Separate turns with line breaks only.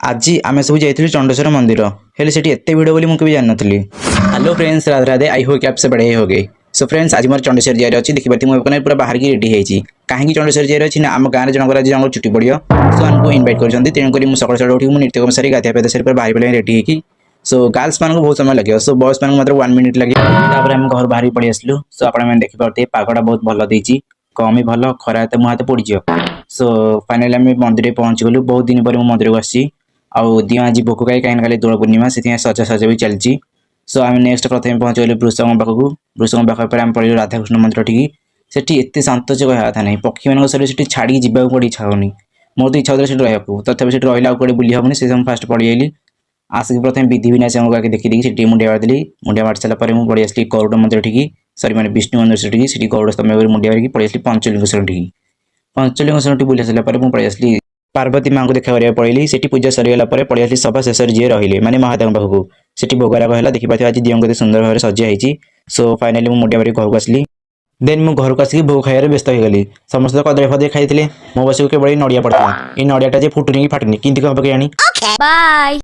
ଆଜି ଆମେ ସବୁ ଯାଇଥିଲୁ ଚଣ୍ଡେଶ୍ୱର ମନ୍ଦିର। ହେଲେ ସେଠି ଏତେ ଭିଡ଼ ବୋଲି ମୁଁ କେବେ ଜାଣିନଥିଲି। Hello friends, Radhe Radhe. I Hope କି आप सब बढ़िया होगे। ସୋ ଫ୍ରେଣ୍ଡସ୍, ଆଜି ମୋର ଚଣ୍ଡେଶ୍ୱର ଯିବାର ଅଛି। ଦେଖିପାରୁଥିବେ, ମୁଁ ଏବେ ପୁରା ବାହାରିକି ରେଡ଼ି ହେଇଛି। କାହିଁକି ଚଣ୍ଡେଶ୍ୱର ଯିବାର ଅଛି ନା, ଆମ ଗାଁରେ ଜଣଙ୍କର ଆଜି ଜଣଙ୍କର ଚୁଟି ପଡ଼ିବ। ସୋ ଆମକୁ ଇନଭାଇଟ୍ କରିଛନ୍ତି। ତେଣୁକରି ମୁଁ ସକାଳୁ ସକାଳୁ ଉଠିକି ମୁଁ ନିତ୍ୟକର୍ମ ସାରି, ଗାଧିଆ ପାଧିଆ ସାରି ପୁରା ବାହାରି ପଡ଼ିଲି ରେଡ଼ି ହେଇକି। ସୋ ଗାର୍ଲସ ମାନଙ୍କୁ ବହୁତ ସମୟ ଲାଗିବ, ସୋ ବଏସ୍ ମାନଙ୍କୁ ମାତ୍ର 1 ମିନିଟ୍ ଲାଗିବ। ତାପରେ ଆମେ ଘରୁ ବାହାରିକି ପଳେଇ ଆସିଲୁ। ସୋ ଆପଣମାନେ ଦେଖିପାରୁଥିବେ, ପାଗଟା ବହୁତ ଭଲ ଦେଇଛି, କମ୍ ବି ଭଲ, ଖରା ଏତେ ମୋ ହାତ ପୋଡ଼ିଯିବ। ସୋ ଫାଇନାଲି ଆମେ ମନ୍ଦିରରେ ପହଞ୍ଚିଗଲୁ। ବହୁତ ଦିନ ପରେ ମୁଁ ମନ୍ଦିରକୁ ଆସିଛି। ଆଉ ଦିଅଁ ଆଜି ଭୋଗ ଖାଇ, କାହିଁକି କାଲି ଦୋଳ ପୂର୍ଣ୍ଣିମା, ସେଥିପାଇଁ ସଜା ସଜା ବି ଚାଲିଛି। ସୋ ଆମେ ନେକ୍ସଟ ପ୍ରଥମେ ପହଞ୍ଚିଗଲୁ ବୃଷଭଙ୍କ ପାଖକୁ। ବୃଷଭଙ୍କ ପାଖ ପରେ ଆମେ ପଳେଇଲୁ ରାଧାକୃଷ୍ଣ ମନ୍ଦିର ଠିକି। ସେଠି ଏତେ ଶାନ୍ତ ଯେ କହିବା କଥା ନାହିଁ। ପକ୍ଷୀମାନଙ୍କ ସହିତ ସେଠି ଛାଡ଼ିକି ଯିବାକୁ କୁଆଡ଼େ ଇଚ୍ଛା ହେଉନି। ମୋର ତ ଇଚ୍ଛା ହେଉଥିଲା ସେଠି ରହିବାକୁ। ତଥାପି ସେଠି ରହିଲେ ଆଉ କୁଆଡ଼େ ବୁଲି ହେବନି। ସେ ମୁଁ ଫାଷ୍ଟ ପଳେଇ ଆଇଲି। ଆସିକି ପ୍ରଥମେ ବିଧି ବିନାୟକଙ୍କୁ ଆଗେ ଦେଖିଦେଇକି ସେଠି ମୁଣ୍ଡିଆ ମାରିଦେଲି। ମୁଣ୍ଡିଆ ମାରି ସାରିଲା ପରେ ମୁଁ ପଳେଇ ଆସିଲି ଗରୁଡ଼ ମନ୍ଦିର ଠିକି, ସରି, ମାନେ ବିଷ୍ଣୁ ମନ୍ଦିର ସେଠିକି। ସେଠି ଗରୁଡ଼ ସ୍ତମ୍ଭ କରି ମୁଣ୍ଡିଆ ମାରିକି ପଳେଇ ଆସିଲି ପଞ୍ଚଲିଙ୍ଗେଶ୍ୱର ଠିକି। ପଞ୍ଚଲିଙ୍ଗେଶ୍ୱରଠି ବୁଲି ସାରିଲା ପରେ ମୁଁ ପଳେଇ ଆସିଲି ପାର୍ବତୀ ମାଙ୍କୁ ଦେଖା କରିବାକୁ ପଳେଇଲି। ସେଠି ପୂଜା ସରିଗଲା ପରେ ପଳେଇ ଆସିଲି ସଭା ଶେଷରେ ଯିଏ ରହିଲେ, ମାନେ ମହାଦେବଙ୍କ ପାଖକୁ। ସେଠି ଭୋଗରାଗ ହେଲା। ଦେଖିପାରୁଥିବେ, ଆଜି ଦିଅଙ୍କୁ କେତେ ସୁନ୍ଦର ଭାବରେ ସଜା ହେଇଛି। ସୋ ଫାଇନାଲି ମୁଁ ମୁଣ୍ଡିଆ ମାରିକି ଘରକୁ ଆସିଲି। ଦେନ୍ ମୁଁ ଘରକୁ ଆସିକି ଭୋଗ ଖାଇବାରେ ବ୍ୟସ୍ତ ହେଇଗଲି। ସମସ୍ତେ ତ କଦଳୀ ଫଦଳୀ ଖାଇଥିଲେ, ମୋ ବସିକୁ କେବଳ ଏଇ ନଡ଼ିଆ ପଡ଼ିଥିଲା। ଏଇ ନଡ଼ିଆଟା ଯେ ଫୁଟୁନି କି ଫାଟୁନି, କେମିତି କଣ ହବ କେଜାଣି?
Bye.